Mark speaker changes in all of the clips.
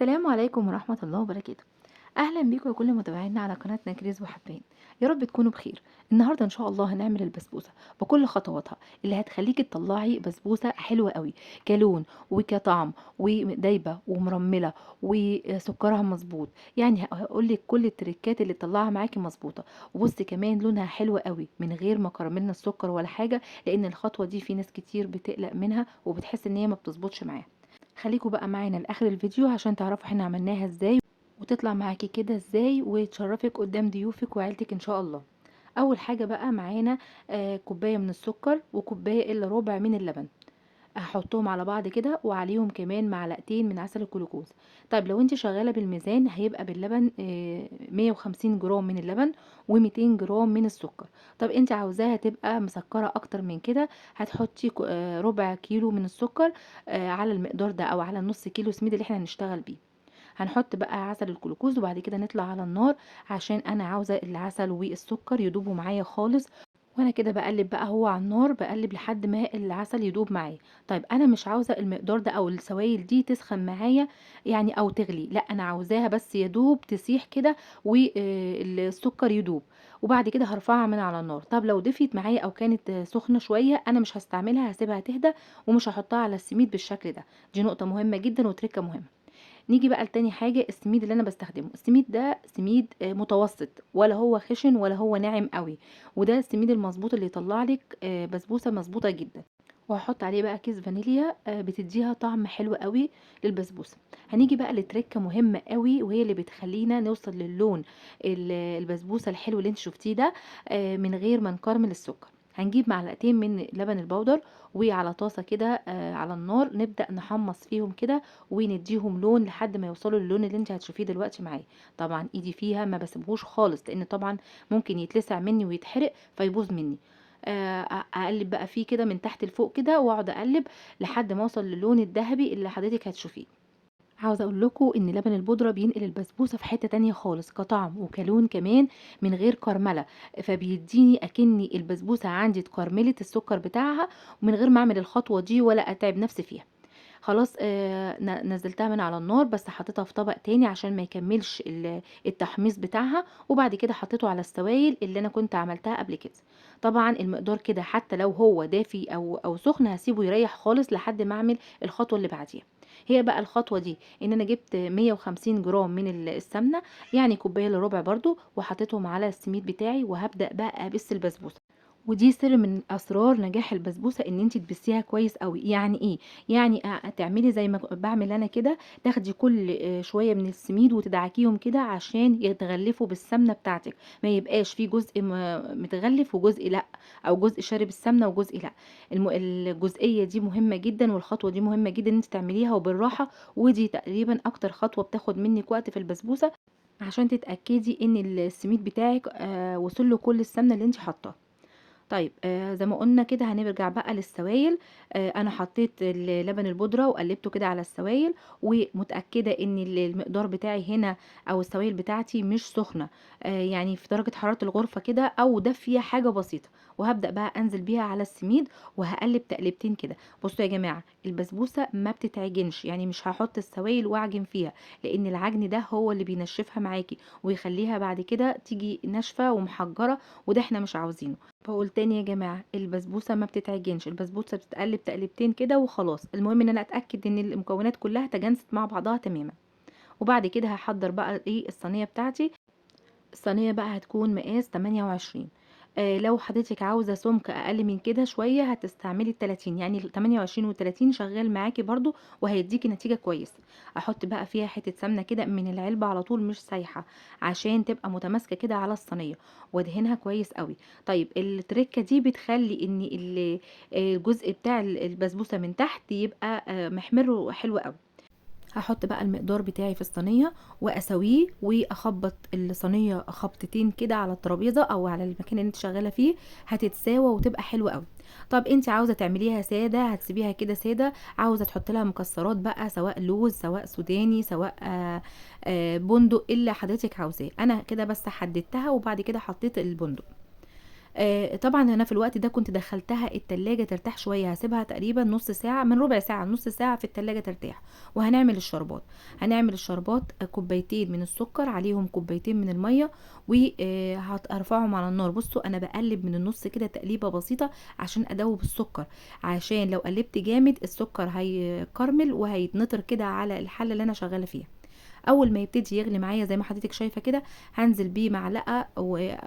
Speaker 1: السلام عليكم ورحمة الله وبركاته. أهلا بيكم يا كل متابعينا على قناتنا كريز وحبان، يا رب تكونوا بخير. النهاردة إن شاء الله هنعمل البسبوسة بكل خطواتها اللي هتخليكي تطلعي بسبوسة حلوة قوي كلون وكطعم ودايبة ومرملة وسكرها مظبوط. يعني هقولك كل التريكات اللي تطلعها معاكي مظبوطة. وبصي كمان لونها حلو قوي من غير ما كرملنا السكر ولا حاجة، لأن الخطوة دي في ناس كتير بتقلق منها وبتحس إن هي ما بتظبطش معاها. خليكوا بقى معانا لاخر الفيديو عشان تعرفوا احنا عملناها ازاي وتطلع معاكي كده ازاي وتشرفك قدام ضيوفك وعيلتك ان شاء الله. اول حاجة بقى معانا كوباية من السكر وكوبايه الا ربع من اللبن، هحطهم على بعض كده وعليهم كمان معلقتين من عسل الجلوكوز. طيب لو انت شغالة بالميزان هيبقى باللبن 150 جرام من اللبن و200 جرام من السكر. طب انت عاوزاها تبقى مسكره اكتر من كده هتحطي ربع كيلو من السكر على المقدار ده او على النص كيلو سميد اللي احنا هنشتغل بيه. هنحط بقى عسل الجلوكوز وبعد كده نطلع على النار عشان انا عاوزه العسل والسكر يدوبوا معايا خالص. وانا كده بقلب بقى هو على النار، بقلب لحد ما العسل يدوب معايا. طيب انا مش عاوزه المقدار ده او السوائل دي تسخن معايا يعني او تغلي، لا انا عاوزاها بس يدوب تسيح كده والسكر يدوب، وبعد كده هرفعها من على النار. طب لو دفيت معايا او كانت سخنة شوية انا مش هستعملها، هسيبها تهدى ومش هحطها على السميد بالشكل ده. دي نقطة مهمة جدا وتركه مهمة. نيجي بقى لتاني حاجة، السميد اللي انا بستخدمه. السميد ده سميد متوسط، ولا هو خشن ولا هو ناعم قوي، وده السميد المظبوط اللي يطلع لك بسبوسه مظبوطة جدا. وهحط عليه بقى كيس فانيليا بتديها طعم حلو قوي للبسبوسه. هنيجي بقى لتركه مهمة قوي وهي اللي بتخلينا نوصل للون البسبوسه الحلو اللي انت شفتيه ده من غير ما نكرمل السكر. هنجيب معلقتين من لبن البودر وعلى طاسه كده على النار نبدا نحمص فيهم كده ونديهم لون لحد ما يوصلوا للون اللي انت هتشوفيه دلوقتي معايا. طبعا ايدي فيها ما بسيبهوش خالص لان طبعا ممكن يتلسع مني ويتحرق فيبوظ مني. اقلب بقى فيه كده من تحت لفوق كده واقعد اقلب لحد ما اوصل للون الذهبي اللي حضرتك هتشوفيه. عاوزه اقول لكم ان لبن البودره بينقل البسبوسه في حتة تانية خالص كطعم وكلون كمان من غير كرمله، فبيديني اكني البسبوسه عندي اتكرملت السكر بتاعها ومن غير ما اعمل الخطوة دي ولا اتعب نفسي فيها. خلاص نزلتها من على النار بس حطيتها في طبق تاني عشان ما يكملش التحميص بتاعها، وبعد كده حطيته على السوائل اللي انا كنت عملتها قبل كده. طبعا المقدار كده حتى لو هو دافي او سخن هسيبه يريح خالص لحد ما اعمل الخطوة اللي بعديها. هي بقى الخطوة دي ان انا جبت 150 جرام من السمنة، يعني كوباية الا ربع برضو، وحطيتهم على السميد بتاعي، وهبدا بقى ابس البسبوسه. ودي سر من اسرار نجاح البسبوسه ان انت تبسيها كويس قوي. يعني ايه؟ يعني تعملي زي ما بعمل انا كده، تاخدي كل شوية من السميد وتدعكيهم كده عشان يتغلفوا بالسمنه بتاعتك، ما يبقاش في جزء متغلف وجزء لا، او جزء شارب السمنة وجزء لا. الجزئية دي مهمة جدا والخطوة دي مهمة جدا ان انت تعمليها وبالراحه، ودي تقريبا اكتر خطوة بتاخد منك وقت في البسبوسه عشان تتاكدي ان السميد بتاعك وصل له كل السمنة اللي انت حاطاها. طيب زي ما قلنا كده هنرجع بقى للسوائل. انا حطيت لبن البودره وقلبته كده على السوائل، ومتاكده ان المقدار بتاعي هنا او السوائل بتاعتي مش سخنة، يعني في درجه حرارة الغرفة كده او دافيه حاجة بسيطة. وهبدا بقى انزل بيها على السميد وهقلب تقلبتين كده. بصوا يا جماعة البسبوسه ما بتتعجنش، يعني مش هحط السوائل واعجن فيها، لان العجن ده هو اللي بينشفها معاكي ويخليها بعد كده تيجي ناشفة ومحجره، وده احنا مش عاوزينه. بقول تاني يا جماعة البسبوسه ما بتتعجنش، البسبوسه بتتقلب تقلبتين كده وخلاص. المهم ان انا اتاكد ان المكونات كلها تجانست مع بعضها تماما. وبعد كده هحضر بقى ايه الصينية بتاعتي. الصينية بقى هتكون مقاس 28، لو حضرتك عاوزه سمك اقل من كده شوية هتستعملي ال30، يعني ال 28 وال30 شغال معاكي برضو وهيديكي نتيجة كويسة. احط بقى فيها حتة سمنه كده من العلبة على طول مش سايحه عشان تبقى متماسكة كده على الصينية، وادهنها كويس قوي. طيب التركة دي بتخلي ان الجزء بتاع البسبوسه من تحت يبقى محمر وحلو قوي. هحط بقى المقدار بتاعي في الصينية واسويه، واخبط الصينية خبطتين كده على الترابيزة او على المكان اللي انت شغالة فيه، هتتساوى وتبقى حلوة قوي. طب انت عاوزه تعمليها ساده هتسيبيها كده ساده، عاوزه تحط لها مكسرات بقى سواء لوز سواء سوداني سواء بندق، اللي حضرتك عاوزاه. انا كده بس حددتها وبعد كده حطيت البندق. طبعا انا في الوقت ده كنت دخلتها التلاجة ترتاح شوية، هسيبها تقريبا نص ساعة، من ربع ساعة لنص ساعة في التلاجة ترتاح. وهنعمل الشربات. هنعمل الشربات كوبايتين من السكر عليهم كوبايتين من المية، وهرفعهم على النار. بصوا انا بقلب من النص كده تقليبة بسيطة عشان ادوب السكر، عشان لو قلبت جامد السكر هيكرمل وهيتنطر كده على الحلة اللي انا شغالة فيها. اول ما يبتدي يغلي معايا زي ما حضرتك شايفه كده، هنزل بيه معلقه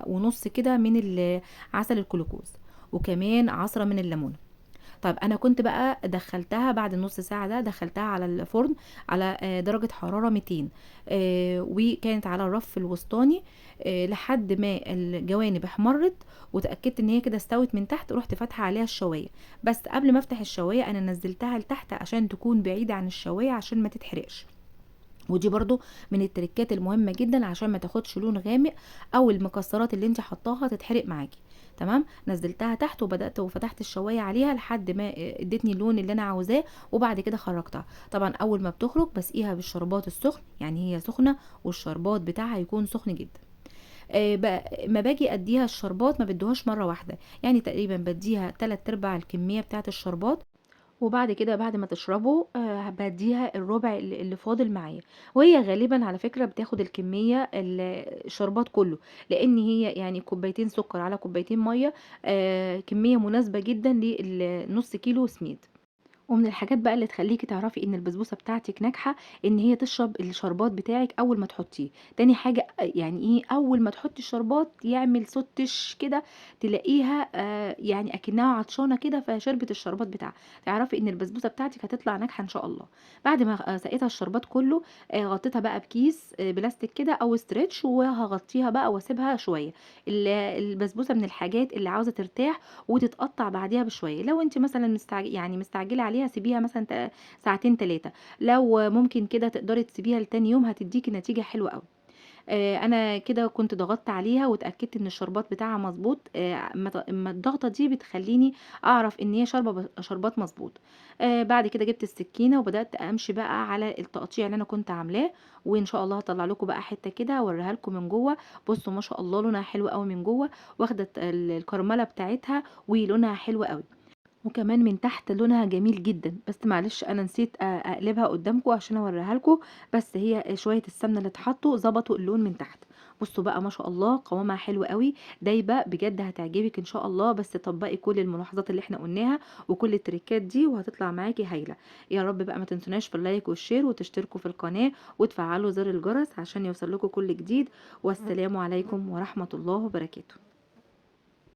Speaker 1: ونص كده من عسل الجلوكوز، وكمان عصره من الليمون. طيب انا كنت بقى دخلتها بعد النص ساعة ده، دخلتها على الفرن على درجه حرارة 200، وكانت على الرف الوسطاني، لحد ما الجوانب احمرت وتاكدت ان هي كده استوت من تحت. رحت فاتحة عليها الشوايه، بس قبل ما افتح الشوايه انا نزلتها لتحت عشان تكون بعيدة عن الشوايه عشان ما تتحرقش. ودي برضو من التركات المهمة جدا عشان ما تاخدش لون غامق او المكسرات اللي انت حطاها تتحرق معاكي. تمام، نزلتها تحت وبدأت وفتحت الشواية عليها لحد ما ادتني اللون اللي انا عاوزاه، وبعد كده خرجتها. طبعا اول ما بتخرج بسقيها بالشربات السخن، يعني هي سخنة والشربات بتاعها يكون سخن جدا. ما باجي اديها الشربات ما بديهاش مرة واحدة، يعني تقريبا بديها 3/4 الكمية بتاعة الشربات، وبعد كده بعد ما تشربه بديها الربع اللي فاضل معايا. وهي غالبا على فكرة بتاخد الكمية الشربات كله، لان هي يعني كوبايتين سكر على كوبايتين مية، كمية مناسبة جدا للنص كيلو سميد. ومن الحاجات بقى اللي تخليكي تعرفي ان البسبوسه بتاعتك ناجحة ان هي تشرب الشربات بتاعك اول ما تحطيه. تاني حاجة يعني ايه، اول ما تحطي الشربات يعمل صوت تش كده، تلاقيها يعني اكنها عطشانة كده فشربت الشربات بتاعها، تعرفي ان البسبوسه بتاعتك هتطلع ناجحة ان شاء الله. بعد ما سقيتها الشربات كله، غطيتها بقى بكيس بلاستيك كده او stretch، وهغطيها بقى واسيبها شوية. البسبوسه من الحاجات اللي عاوزه ترتاح وتتقطع بعديها بشوية. لو انت مثلا مستعجلة عليها سيبيها مثلا ساعتين 3، لو ممكن كده تقدري تسيبيها لتاني يوم هتديكي نتيجة حلوة قوي. انا كده كنت ضغطت عليها واتاكدت ان الشربات بتاعها مظبوط. اما الضغطه دي بتخليني اعرف ان هي شاربه شربات مظبوط. بعد كده جبت السكينة وبدات امشي بقى على التقطيع اللي انا كنت عاملاه، وان شاء الله هطلع لكم بقى حتة كده اوريها لكم من جوه. بصوا ما شاء الله لونها حلو قوي من جوه، واخده الكرمله بتاعتها ولونها حلو قوي، وكمان من تحت لونها جميل جدا. بس معلش انا نسيت اقلبها قدامكم عشان اوريها لكم، بس هي شوية السمنة اللي اتحطوا ظبطوا اللون من تحت. بصوا بقى ما شاء الله قوامها حلو قوي، دايبه بجد، هتعجبك ان شاء الله. بس طبقي كل الملاحظات اللي احنا قلناها وكل التريكات دي وهتطلع معاكي هايلة. يا رب بقى ما تنسوناش في ال like وال share، وتشتركوا في القناة وتفعلوا زر الجرس عشان يوصل لكم كل جديد. والسلام عليكم ورحمة الله وبركاته.